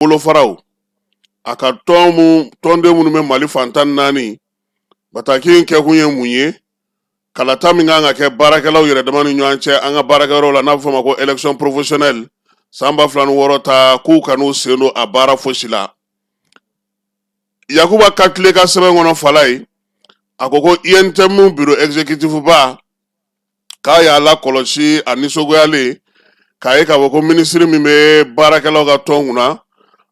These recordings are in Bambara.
Bolofaraw, a ka tɔn mun tɔnden minnu bɛ Mali fan 14, bataki in kɛkun ye mun ye? Kalata min kan ka kɛ baarakɛlaw yɛrɛ dama ni ɲɔgɔn cɛ an ka baarakɛyɔrɔ la, n'a bɛ fɔ o ma ko élection professionnelle san 2006 ta, k'u kan'u sen don a baara fosi la. Yakuba Katile ka sɛbɛn kɔnɔ, Falaye, a ko ko UNTM bureau exécutif ba k'a y'a la kɔlɔsi, a nisɔngoyalen k'a ye k'a fɔ ko minisiri min bɛ baarakɛlaw ka tɔn kunna,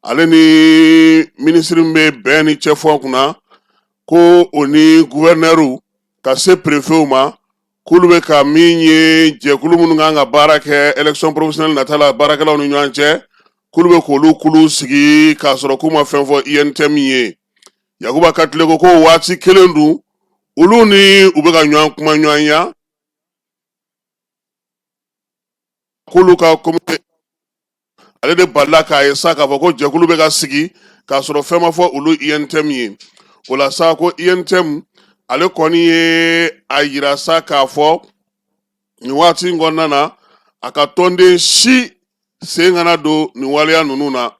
ale ni minisiri min bɛ bɛn ni cɛfɔ kunna, ko o ni guvɛrinɛriw ka se perefew ma, k'olu bɛ ka min ye jɛkulu minnu kan ka baara kɛ élection professionnelle nata la baarakɛlaw ni ɲɔgɔn cɛ, k'olu bɛ k'olu kulu sigi k'a sɔrɔ k'u ma fɛn fɔ UNTM ye. Yakuba Katile ko ko waati kelen dun, olu ni u bɛ ka ɲɔgɔn kuma ɲɔgɔnya, k'olu ka comité ale de balila k'a ye sa k'a fɔ ko jɛkulu bɛ ka sigi k'a sɔrɔ fɛn ma fɔ olu UNTM ye. O la sa, ko UNTM ale kɔni ye a yira sa k'a fɔ nin waati in kɔnɔna na, a ka tɔnden si sen kana don nin waleya ninnu na.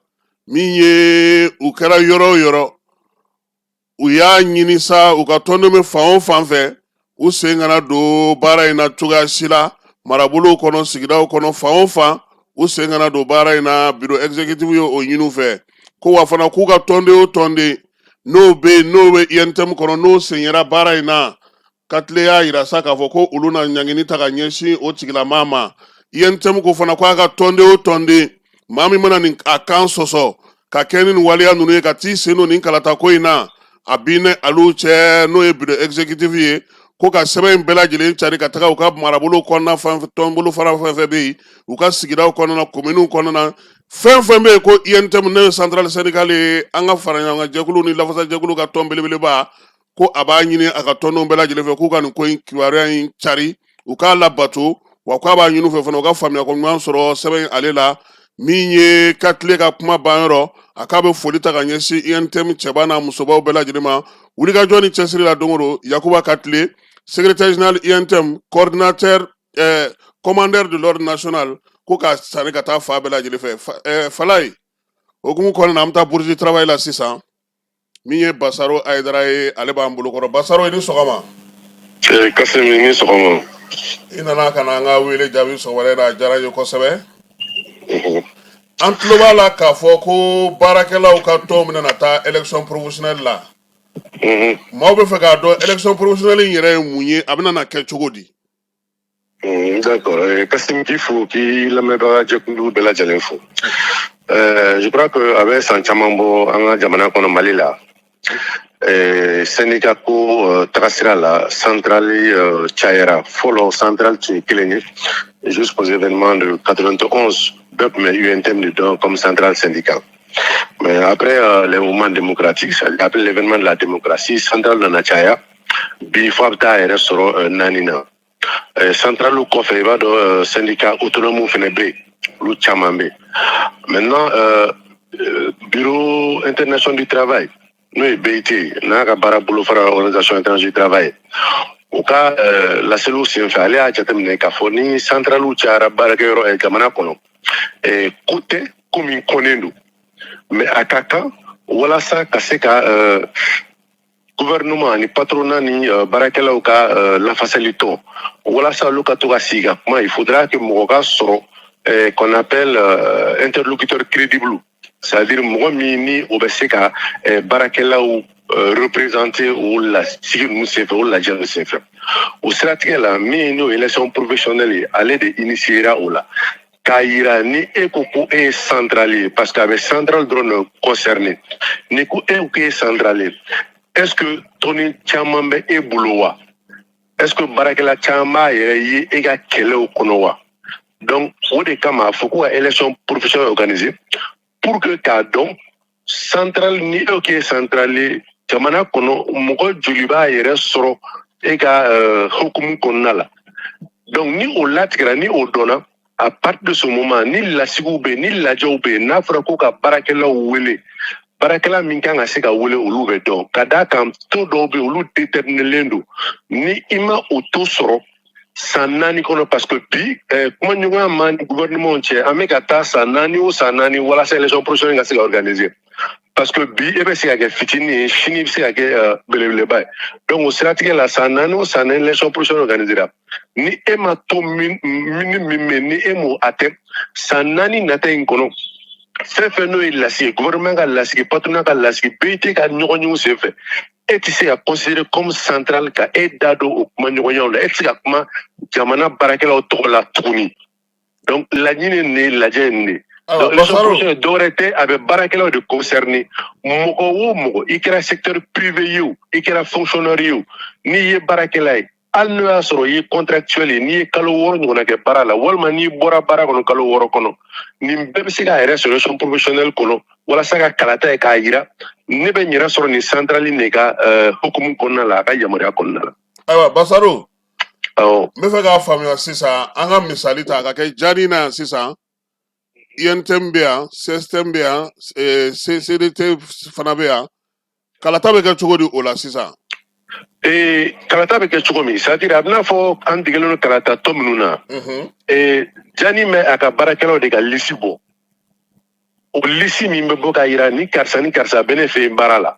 Min ye u kɛra yɔrɔ o yɔrɔ, u y'a ɲini sa u ka tɔnden bɛ fan o fan fɛ, u sen kana don baara in na cogoya si la. Marabolow kɔnɔ, sigidaw kɔnɔ, fan o fan, u sen kana don baara in na. Bureau exécutif ye o ɲini u fɛ ko wa fana k'u ka tɔnden o tɔnden n'o bɛ yen, n'o bɛ UNTM kɔnɔ, n'o sen yera baara in na, Katile y'a yira sa k'a fɔ ko olu na ɲangini ta ka ɲɛsin o tigilamaa ma. UNTM ko fana ko a ka tɔnden o tɔnden, maa min mana nin a kan sɔsɔ ka kɛ ni nin waleya ninnu ye, ka t'i sen don nin kalata ko in na, a b'i ni alu cɛ, n'o ye bureau exécutif ye, ko ka sɛbɛn in bɛɛ lajɛlen cari ka taga u ka marabolo kɔnɔna fan, tɔnbolo fara fɛn fɛn bɛ yen, u ka sigidaw kɔnɔna, kominiw kɔnɔna, fɛn fɛn bɛ yen, ko UNTM, n'o ye centrale syndicale ye, an ka fara ɲɔgɔn kan jɛkulu ni lafasa jɛkulu ka tɔn belebeleba, ko a b'a ɲini a ka tɔndenw bɛɛ lajɛlen fɛ k'u ka nin ko in kibaruya in cari, u k'a labato, wa k'a b'a ɲini u fɛ fana u ka faamuya ko ɲuman sɔrɔ sɛbɛn in ale la. Min ye Katile ka kuma banyɔrɔ, a k'a bɛ foli ta ka ɲɛsin UNTM cɛba n'a musobaw bɛɛ lajɛlen ma wulikajɔ ni cɛsiri la don o don. Yakuba Katile, secrétaire général UNTM, coordinateur, commandeur de l'ordre national, ko ka sani ka taa fa bɛɛ lajɛlen fɛ. Falaye, hukumu kɔnɔna na, an bɛ taa Bourse du Travail la sisan. Min ye Basaro Ayidara ye, ale b'an bolokɔrɔ. Basaro, i ni sɔgɔma. Kasimi, ni sɔgɔma. I nana ka na an ka wele jaabi sɔgɔmada in na, a diyara n ye kosɛbɛ. An tulo b'a la k'a fɔ ko baarakɛlaw ka tɔn bɛna na taa élection professionnelle la. Maaw bɛ fɛ k'a dɔn élection professionnelle in yɛrɛ ye mun ye, a bɛna na kɛ cogo di? D'accord. Kassim, k'i fo, k'i lamɛnbaga jɛkulu bɛɛ lajɛlen fo. Je crois que a bɛ san caman bɔ, an ka jamana kɔnɔ, Mali la, syndicat ko tagasira la, centrale cayara. Fɔlɔ, centrale tun ye kelen ye jusqu'aux événements de 91, bɛɛ tun bɛ UNTM de dɔn comme centrale syndicale. Mais après les mouvements démocratiques, c'est-à-dire après l'événement de la démocratie, centrale nana caya. Bi fo a bɛ taa yɛrɛ sɔrɔ naani na. Centrale kɔfɛ, i b'a dɔn, syndicat autonome fɛnɛ bɛ yen, olu caman bɛ yen. Maintenant, Bureau international du travail, n'o ye BIT, n'a ka baara bolofara Organisation internationale du travail, u ka laseliw senfɛ, ale y'a jateminɛ k'a fɔ ni centrale cayara baarakɛyɔrɔ jamana kɔnɔ, ko tɛ ko min kɔnnen don, mais a ka kan walasa ka se ka gouvernement ni patronat ni baarakɛlaw ka lafasali tɔn, walasa olu ka to ka sigi ka kuma, il faudra que mɔgɔ ka sɔrɔ qu'on appelle interlocuteur crédible, c'est-à-dire mɔgɔ min ni o bɛ se ka baarakɛlaw représenter o lasigi ninnu senfɛ, o lajɛ ninnu senfɛ. O siratigɛ la, min n'o élection professionnelle ye, ale de initiera o la k'a yira ni e ko ko e ye centrale ye, parce que a bɛ centrale dɔrɔn de concerné, ni ko e ko k'e ye centrale ye, est ce que tɔni caman bɛ e bolo wa? Est ce que baarakɛla caman b'a yɛrɛ ye e ka kɛlɛw kɔnɔ wa? Donc o de kama, a fɔ ko ka élection professionnelle organiser pour que k'a dɔn centrale, ni e ko k'e ye centrale ye, jamana kɔnɔ mɔgɔ joli b'a yɛrɛ sɔrɔ e ka hukumu kɔnɔna la. Donc ni o latigɛra, ni o dɔnna, à partir de ce moment, ni lasigiw bɛ yen, ni lajɛw bɛ yen, n'a fɔra ko ka baarakɛlaw wele, baarakɛla min kan ka se ka wele, olu bɛ dɔn. Ka d'a kan, taux dɔw bɛ yen, olu déterminelen don. Ni i ma o taux sɔrɔ, San 4 kɔnɔ, parce que bi kumaɲɔgɔnya ma ni gouvernement cɛ, an bɛ ka taa san 4 o san 4 walasa élection professionnelle ka se ka organiser, parce que bi e bɛ se ka kɛ fitinin ye, sini bɛ se ka kɛ belebeleba ye. Donc o siratigɛ la, san 4 o san 4, élection professionnelle organisera. Ni e ma to min ni min bɛ ni e m'o atteint san 4 nata in kɔnɔ, fɛn fɛn n'o ye lasigi, gouvernement ka lasigi, patronat ka lasigi, BIT ka ɲɔgɔn ɲɔgɔn senfɛ, e tɛ se ka considérer comme centrale ka e da don o kuma ɲɔgɔnyaw la, e tɛ se ka kuma jamana baarakɛlaw tɔgɔ la tuguni. Donc laɲini nin de ye, lajɛ nin de ye. Ayiwa. Donc élection Basaro. professionnelle, dɔwɛrɛ tɛ, a bɛ baarakɛlaw de concerner. Mɔgɔ o mɔgɔ, i kɛra secteur privé ye o, i kɛra fonctionnaire ye o, n'i ye baarakɛla ye, hali n'o y'a sɔrɔ i ye contractuel ye, n'i ye kalo 6 ɲɔgɔnna kɛ baara la, walima n'i bɔra baara kɔnɔ kalo 6 kɔnɔ, nin bɛɛ bɛ se k'a yɛrɛ sɔrɔ élection professionnelle kɔnɔ, walasa ka kalata ye k'a yira ne bɛ n yɛrɛ sɔrɔ nin centrale de ka hukumu kɔnɔna la, a ka yamaruya kɔnɔna la. Ayiwa Basaro. Awɔ. N bɛ fɛ k'a faamuya sisan, an ka misali ta a ka kɛ jani na yan sisan. UNTM bɛ yan, CSTM bɛ yan, CDT fana bɛ yan. Kalata bɛ kɛ cogo di o la sisan? Kalata bɛ kɛ cogo min, c'est à dire a bɛna fɔ an degelen don kalata tɔ minnu na. Jani bɛ a ka baarakɛlaw de ka liste bɔ. O liste min bɛ bɔ k'a yira ni karisa ni karisa bɛ ne fɛ yen baara la,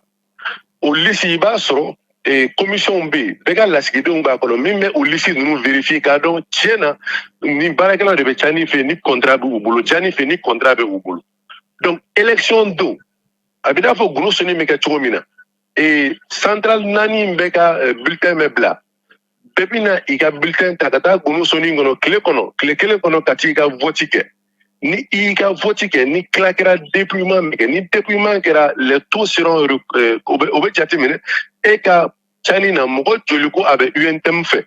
o liste, i b'a sɔrɔ commission bɛ yen, bɛɛ ka lasigidenw b'a kɔnɔ, min bɛ o liste ninnu vérifier k'a dɔn tiɲɛ na ni baarakɛlaw de bɛ Jani fɛ yen ni contrat b'u bolo, Jani fɛ ni contrat bɛ u bolo. Donc élection don, a bɛ n'a fɔ gundo sonni bɛ kɛ cogo min na, centrale naani in bɛɛ ka bulletin bɛ bila, bɛɛ bɛna i ka bulletin ta ka taa gundo sonni kɔnɔ tile kɔnɔ, tile kelen kɔnɔ, ka t'i ka vote kɛ. Ni i y'i ka vote kɛ, ni tila kɛra dépouillement min kɛ, ni dépouillement kɛra, les taux seront o bɛ jateminɛ e ka cani na, mɔgɔ joli ko a bɛ UNTM fɛ,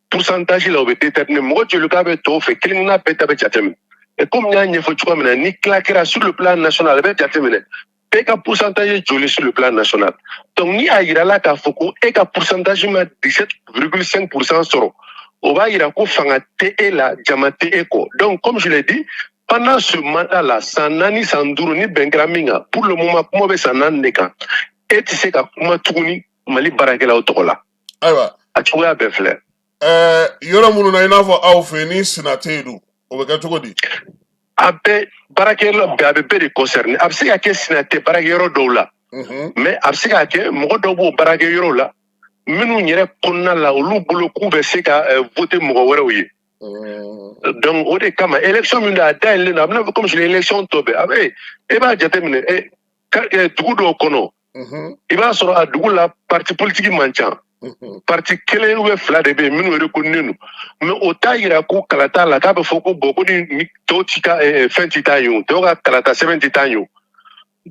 pourcentage la o bɛ déterminer, mɔgɔ joli k'a bɛ tɔw fɛ, kelen kelenna bɛɛ ta bɛ jateminɛ. Et comme n y'a ɲɛfɔ cogoya min na, ni tila kɛra sur le plan national, a bɛ jateminɛ bɛɛ ka pourcentage ye joli sur le plan national. Donc ni a yirala k'a fɔ ko e ka pourcentage ma 17,5 % sɔrɔ, o b'a yira ko fanga tɛ e la, jama tɛ e kɔ. Donc comme je l'ai dit, pendant ce mandat là, san 4, san 5, ni bɛn kɛra min kan, pour le moment kuma bɛ san 4 de kan, e tɛ se ka kuma tuguni Mali baarakɛlaw tɔgɔ la. Ayiwa. A cogoya bɛɛ filɛ. Yɔrɔ minnu na, i n'a fɔ aw fɛ yen, ni sina tɛ yen dun, o bɛ kɛ cogo di? A bɛ baarakɛyɔrɔ bɛɛ, a bɛ bɛɛ de concerner. A bɛ se ka kɛ sina tɛ baarakɛyɔrɔ dɔw la, mais a bɛ se ka kɛ mɔgɔ dɔw b'o baarakɛyɔrɔw la minnu yɛrɛ kɔnɔna la, olu bolo k'u bɛ se ka voter mɔgɔ wɛrɛw ye. Donc o de kama élection min don, a dayɛlɛlen don, a bɛna fɔ comme si élection tɔ bɛɛ a bɛ. E b'a jateminɛ dugu dɔw kɔnɔ, i b'a sɔrɔ a dugu la parti politique man ca, parti kelen ou bien fila de bɛ yen minnu reconnu don, mais o t'a yira ko kalata la k'a bɛ fɔ ko bon, ko ni tɔw ti ka fɛn ti taa yen o, tɔw ka kalata sɛbɛn ti taa yen o.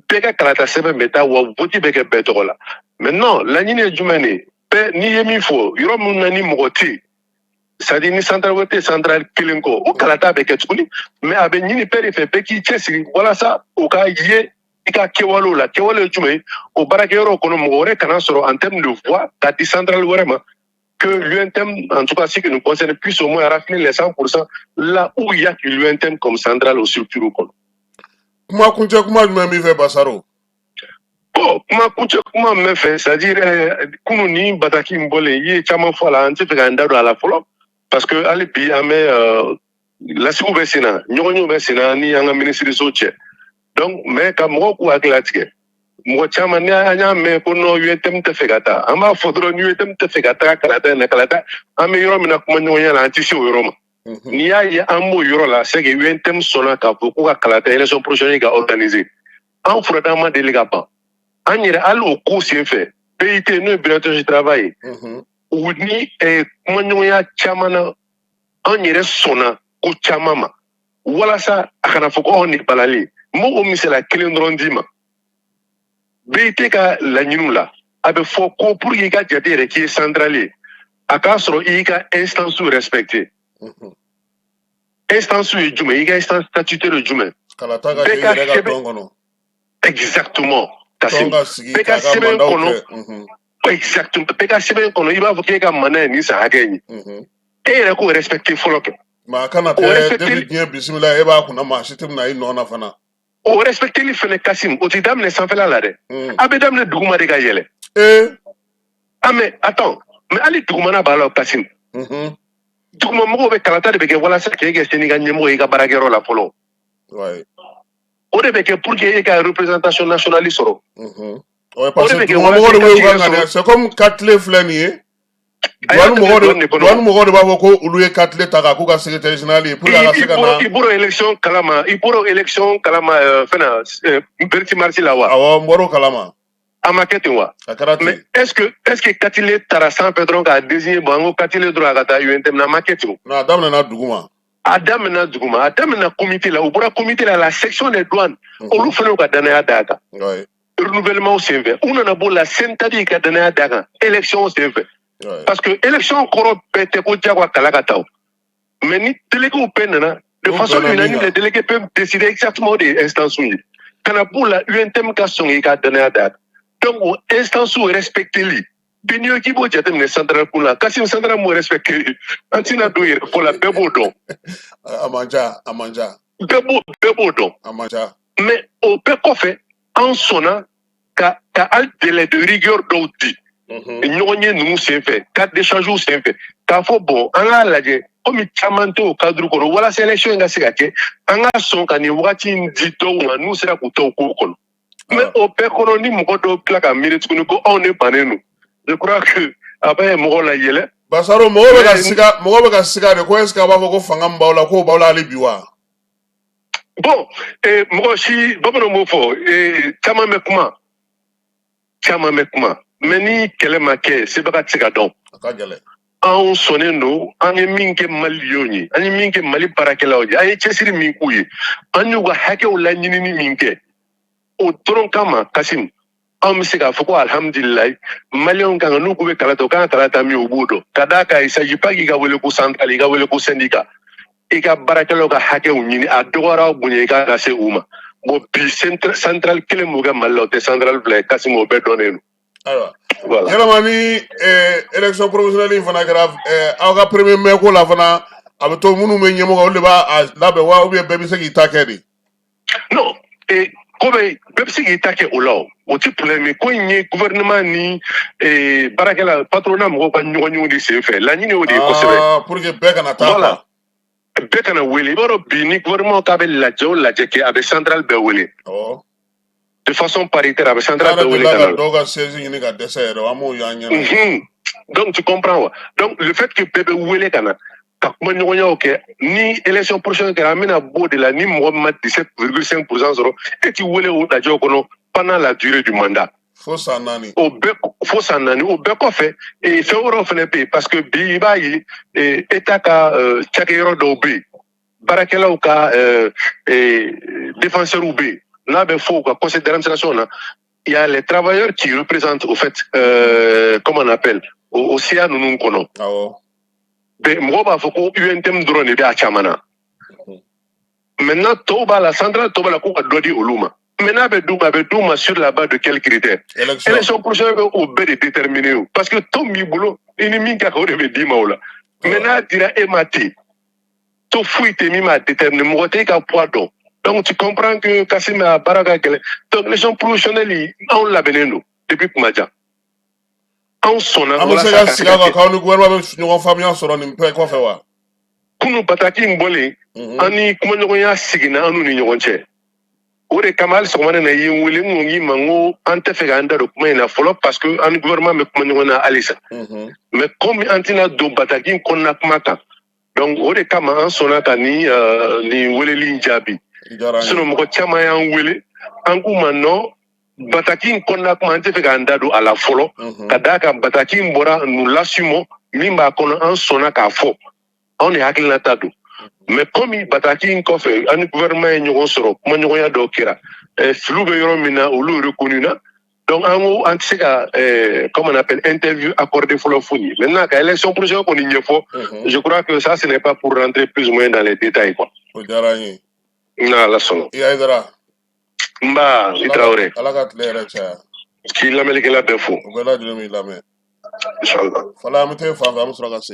Bɛɛ ka kalata sɛbɛn bɛ taa wa, vote bɛ kɛ bɛɛ tɔgɔ la. Maintenant laɲini ye jumɛn de ye? Bɛɛ n'i ye min fɔ, yɔrɔ minnu na ni mɔgɔ tɛ yen, c'est à dire ni centrale wɛrɛ tɛ centrale kelen kɔ, o kalata bɛ kɛ tuguni, mais a bɛ ɲini bɛɛ de fɛ, bɛɛ k'i cɛsiri walasa o ka ye i ka kɛwalew la. Kɛwale ye jumɛn ye? O baarakɛyɔrɔw kɔnɔ, mɔgɔ wɛrɛ kana sɔrɔ en terme de voix ka di centrale wɛrɛ ma, que l'UNTM, en tout cas ce qui nous concerne, puisse au moins rafler les 100% là où il y a que l'UNTM comme centrale aux structures kɔnɔ. Kuma kuncɛ kuma jumɛn b'i fɛ, Basaro? Bon, kuma kuncɛ kuma min bɛ fɛ, c'est à dire kunun ni bataki in bɔlen, i ye caman fɔ a la, an tɛ fɛ k'an da don a la fɔlɔ, parce que hali bi an bɛ lasigiw bɛ sen na, ɲɔgɔnyew bɛ sen na ni an ka minisiriso cɛ. Donc mais ka mɔgɔw k'u hakili latigɛ, mɔgɔ caman ni an y'a mɛn ko non, UNTM tɛ fɛ ka taa, an b'a fɔ dɔrɔn ni UNTM tɛ fɛ ka taga kalata in na, kalata an bɛ yɔrɔ min na, kuma ɲɔgɔnya la, an tɛ se o yɔrɔ ma. N'i y'a ye an b'o yɔrɔ la, c'est que UNTM sɔnna k'a fɔ ko ka kalata élection professionnelle ka organiser. An furadama ma deli ka ban an yɛrɛ, hali o ko sen fɛ, BIT, n'o ye Bureau du travail ye, u ni kumaɲɔgɔnya caman na, an yɛrɛ sɔnna ko caman ma walasa a kana fɔ ko anw ni balalen. N b'o o misaliya kelen dɔrɔn d'i ma. BIT ka laɲiniw la, a bɛ fɔ ko pour que i ka jate yɛrɛ k'i ye centrale ye, a k'a sɔrɔ i y'i ka instance respecté. Instance ye jumɛn? I ka instance statutaire ye jumɛn? Kalata ka kɛ Bɛɛ i ka yɛrɛ ka sɛbɛn tɔn kɔnɔ. Exactement. Tɔn Kassim. ka sigi Bɛɛ ka k'a ka sɛbɛn mandatw kɔnɔ. kɛ. Exactement, bɛɛ ka sɛbɛn kɔnɔ, i b'a fɔ k'e ka mandat ye nin san hakɛ in ye. E yɛrɛ k'o respecté fɔlɔ kɛ. Mais a kana O kɛ respecté depuis diɲɛ bisimila, e b'a kunna, maa si tɛ na i nɔ na fana. O respecteli fɛnɛ, Kasim, o ti daminɛ sanfɛla la dɛ. A bɛ daminɛ duguma de ka yɛlɛ. Ee. Ah mais attends, mais hali dugumana b'a la o, Kasim. Duguma mɔgɔw bɛ kalata de bɛ kɛ walasa k'e kɛ syndicat ɲɛmɔgɔ ye i ka baarakɛyɔrɔ la fɔlɔ. O de bɛ kɛ pour que e ka représentation nationale sɔrɔ. Ouais, parce que duguma mɔgɔw de bɛ u ka ŋaniya, c'est comme Katile filɛ nin ye. Douane mɔgɔw de b'a fɔ ko olu ye Katile ta k'a k'u ka secrétaire général ye pour que a ka se ka na. I bɔra élection kalama, i bɔra élection kalama fɛn na 26 mars la wa? Awɔ, n bɔr'o kalama. A ma kɛ ten wa? A kɛra ten. Mais est-ce que Katile taara sanfɛ dɔrɔn k'a désigner, bon, an ko Katile dɔrɔn a ka taa UNTM na? A ma kɛ ten o. Non, a daminɛna duguma. A daminɛna duguma, a daminɛna comité la, u bɔra comité la, la section des douanes, olu fana y'u ka danaya d'a kan. Renouvellement senfɛ, u nana b'o la, Sentadi ka danaya d'a kan élection senfɛ. Parce que élection kɔrɔ bɛɛ tɛ ko diyagoya kala ka taa o. Mais ni délégués bɛɛ nana de façon unanime, les délégués peuvent décider exactement de ye instance ye. Ka na b'o la, UNTM ka sɔn k'i ka danaya d'a kan. Donc o instance respecteli bi, n'i ko k'i b'o jateminɛ centrale kun la, Kasim, centrale m'o respecté, an tɛna don yɛrɛ fɔ la, bɛɛ b'o dɔn. A man ca, a man ca. Bɛɛ b'o dɔn. A man ca. Mais o bɛɛ kɔfɛ, an sɔnna ka hali délai de rigueur dɔw di ɲɔgɔn ye ninnu senfɛ, carte d'échange senfɛ, k'a fɔ bon, an k'a lajɛ komi caman t'o cadre kɔnɔ, walasa élection in ka se ka kɛ, an ka sɔn ka nin wagati in di dɔw ma n'u sera k'u ta k'o kɔnɔ. Mais o bɛɛ kɔnɔ, ni mɔgɔ dɔw tila ka miiri tuguni ko anw de bannen don, je crois que a bɛ mɔgɔw la yɛlɛ. Basaro, mɔgɔw bɛ ka siga, mɔgɔw bɛ ka siga de ko est ce que a b'a fɔ ko fanga min b'aw la, k'o b'aw la hali bi wa? Bon, mɔgɔ si, bamananw b'o fɔ, caman bɛ kuma, caman bɛ kuma, mais ni kɛlɛ ma kɛ, sebaga tɛ se ka dɔn. A ka gɛlɛn. Anw sɔnnen don. An ye min kɛ maliyɛnw ye, an ye min kɛ Mali baarakɛlaw ye, an ye cɛsiri min k'u ye, an y'u ka hakɛw laɲinini min kɛ, o dɔrɔn kama, Kasim, anw bɛ se k'a fɔ ko alihamudulilayi, maliyɛnw kan ka n'u k'u bɛ kala ta, u kan ka kala ta min, u b'o dɔn. Ka d'a kan, il s'agit pas k'i ka wele ko centrale, i ka wele ko syndicat, i ka baarakɛlaw ka hakɛw ɲini, a dɔgɔyara o bonya, i ka lase u ma. Bon, bi centrale kelen m'o kɛ Mali la, o tɛ centrale fila ye, Kasim, o bɛɛ dɔnnen don. Ayiwa. Voilà. Yalama ni élection provinciale in fana kɛra, aw ka premier mai ko la fana, a bɛ to minnu bɛ ɲɛmɔgɔ, olu de b'a a labɛn wa, ou bien bɛɛ bɛ se k'i ta kɛ de? Non, ko bɛ bɛɛ bɛ se k'i ta kɛ o la, o o ti problème ye. Ko in ye gouvernement ni baarakɛla patronat mɔgɔw ka ɲɔgɔn ɲɔgɔn de sen fɛ, laɲini o de ye kosɛbɛ. Ah, pour que bɛɛ kana taa. Voilà, bɛɛ kana wele. I b'a dɔn bi, ni gouvernement k'a bɛ lajɛ o lajɛ kɛ, a bɛ centrale bɛɛ wele. De façon paritaire, a bɛ centrale An bɛɛ yɛrɛ wele delila ka ka na. dɔw ka siège ɲini ka dɛsɛ yɛrɛ, an b'o y'an ɲɛna. Donc tu comprends wa? Donc le fait que bɛɛ bɛ wele ka na ka kuma ɲɔgɔnyaw kɛ, ni élection prochaine kɛra, an bɛna bɔ o de la. Ni mɔgɔ min ma 17,5 % sɔrɔ, e ti wele o lajɛw kɔnɔ pendant la durée du mandat. Fo san 4. O bɛɛ, fo san 4. O bɛɛ kɔfɛ, fɛn wɛrɛw fɛnɛ bɛ yen, parce que bi i b'a ye, état ka cakɛyɔrɔ dɔw bɛ yen, baarakɛlaw ka défenseurs bɛ yen, n'a bɛ fɔ u ka conseil d'administration na, il y a les travailleurs qui représentent au fait, comment on appelle, o CA ninnu kɔnɔ. Bɛn mɔgɔw b'a fɔ ko UNTM dɔrɔn de bɛ a caman na. Maintenant tɔw b'a la, centrale tɔw b'a la, k'u ka dɔ di olu ma. Mais n'a bɛ d'u ma, a bɛ d'u ma sur la base de quels critères? Élection. Élection prochaine bɛ o bɛɛ de déterminer o, parce que tɔn b'i bolo, i ni min ka kan, o de bɛ d'i ma o la. Mais n'a dira e ma ten, to foyi tɛ min b'a déterminer, mɔgɔ t'e ka poids dɔn. Donc tu comprends que Kassim, a baara ka gɛlɛn. Donc élection professionnelle, anw labɛnnen don depuis kuma jan, anw sɔnna. An bɛ se ka sigi a kan k'aw ni gouvernement bɛ ɲɔgɔn faamuya sɔrɔ nin bɛɛ kɔfɛ wa? Kunu bataki in bɔlen, an ni kumaɲɔgɔnya seginna an n'u ni ɲɔgɔn cɛ. O de kama hali sɔgɔmada na i ye n wele, n ko k'i ma n ko an tɛ fɛ k'an da don kuma in na fɔlɔ, parce que an ni gouvernement bɛ kuma ɲɔgɔn na halisa. Mais comme an tɛna don bataki in kɔnɔna kuma kan, donc o de kama an sɔnna ka nin weleli in jaabi. Diyara n ye. Sinon mɔgɔ caman y'an wele, an k'u ma non, bataki in kɔnɔna kuma, an tɛ fɛ k'an da don a la fɔlɔ. Ka d'a kan, bataki in bɔra, nous l'assumons, min b'a kɔnɔ, an sɔnna k'a fɔ, anw de hakilinata don. Mais comme bataki in kɔfɛ, an ni gouvernement ye ɲɔgɔn sɔrɔ, kumaɲɔgɔnya dɔw kɛra, filiw bɛ yɔrɔ min na, olu reconnu na. Donc an ko an tɛ se ka comment on appelle, interview accordé fɔlɔ fo nin. Maintenant ka élection prochaine kɔni ɲɛfɔ, je crois que ça, ce n'est pas pour rentrer plus ou moins dans les détails, quoi. O diyara n ye. N'Ala sɔnna. I Hayidara. N ba, i Tarawele. Ala ka tile yɛrɛ caya. K'i lamɛnnikɛla bɛɛ fo. O bɛɛ lajɛlen b'i lamɛn. Inchallah. Fala, an bɛ taa fan fɛ, an bɛ sɔrɔ ka segin.